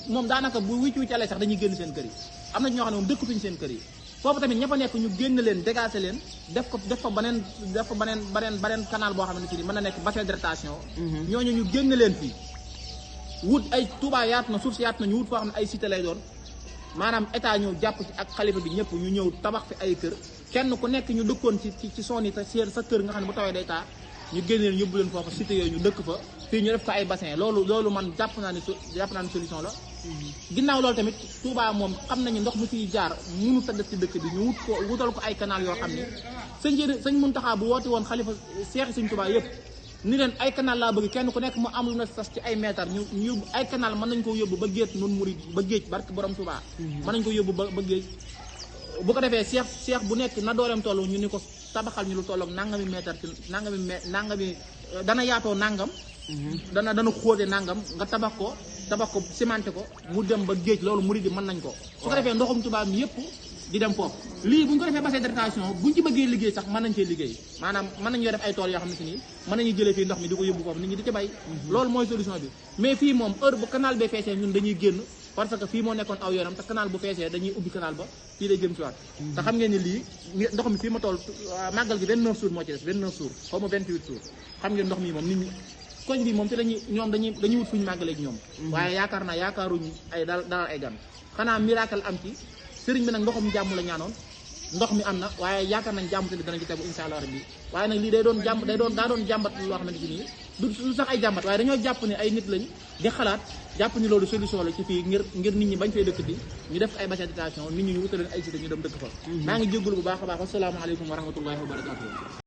moom daanaka bu wiccalee sax dañuy génn seen kër yi am na ñoo xam ne moom dëkkatuñ seen kër yi foofu tamit ña fa nekk ñu génn leen dégager leen def fa beneen canal boo xam ne ci ni mën na nekk bassin de rétention ñooñu ñu génn leen fii wut ay Touba yaatu na suuf si yaatu na ñu wut foo xam ne ay cité lay doon maanaam état ñëw jàpp ci ak xalifa bi ñëpp ñu ñëw tabax fi ay kër kenn ku nekk ñu dëkkoon ci son yi sa kër nga xam ne bu tawee day taa ñu génn leen yóbbu leen foofu cité yooyu ñu dëkk fa fii ñu def ko ay bassin loolu man jàpp naa ne solution la ginnaaw loolu tamit Touba moom xam nañu ndox mu fiy jaar mënu ta def ci dëkk bi ñu wutal ko ay canal yoo xam ne sëñ Muntaxa bu woote woon xalifa seexi sëñ Touba yëpp ni leen ay canal laa bëgg kenn ku nekk mu am lu na sas ci ay mètre ñu yóbbu ay canal mën nañ ko yóbbu ba géej nun murid ba géej barke borom Touba mën nañ ko yóbbu ba géej bu ko defee seex bu nekk na dooleem toll ñu ni ko tabaxal ñu lu tolloog nangami mètre ci nangami dana yaatoo nangam dana xóote nangam nga tabax ko cimenté ko mu dem ba géej loolu murid yi mën nañ ko su ko defee ndoxum Touba mi yëpp di dem foofu lii bu ñu ko defee bassin de rétention buñ ci bëggee liggéey sax mën nañ cee liggéey maanaam mën nañu def ay tool yoo xam ne si nii mën nañuy jëlee fii ndox mi di ko yóbbu foofu nit ñi di ci bay loolu mooy solution bi mais fii moom heure bu canal bee feesee ñun dañuy génn parce que fii moo nekkoon aw yoonam te canal bu feesee dañuy ubbi canal ba fii day jëm si waat te xam ngeen ni lii ndox mi fii ma toll màggal gi 29 jours moo ci des 29 jours xaw ma 28 jours xam ngeen ndox mi moom nit ñi koñ bi moom te dañuy wut fuñu màggaleeg ñoom waaye yaakaaruñu ay dalal ay gan xanaa miracle am ci sëriñ bi nag ndoxum jàmm la ñaanoon ndox mi am na waaye yaakaar nañ jàmm tamit danañ ci tegu insha Allah rabbi waaye nag lii daa doon jàmbat loo xamante ci nii du sax ay jàmbat waaye dañoo jàpp ne ay nit lañ di xalaat jàpp ni loolu solution la ci fii ngir nit ñi bañ fay dëkk bi ñu def ay bassin de rétention nit ñi ñu wutaleen ay cité ñu dem dëkk fa maa ngi jégalu bu baax a baax asalaamaaleykum wa rahmatullahi wa barakatuh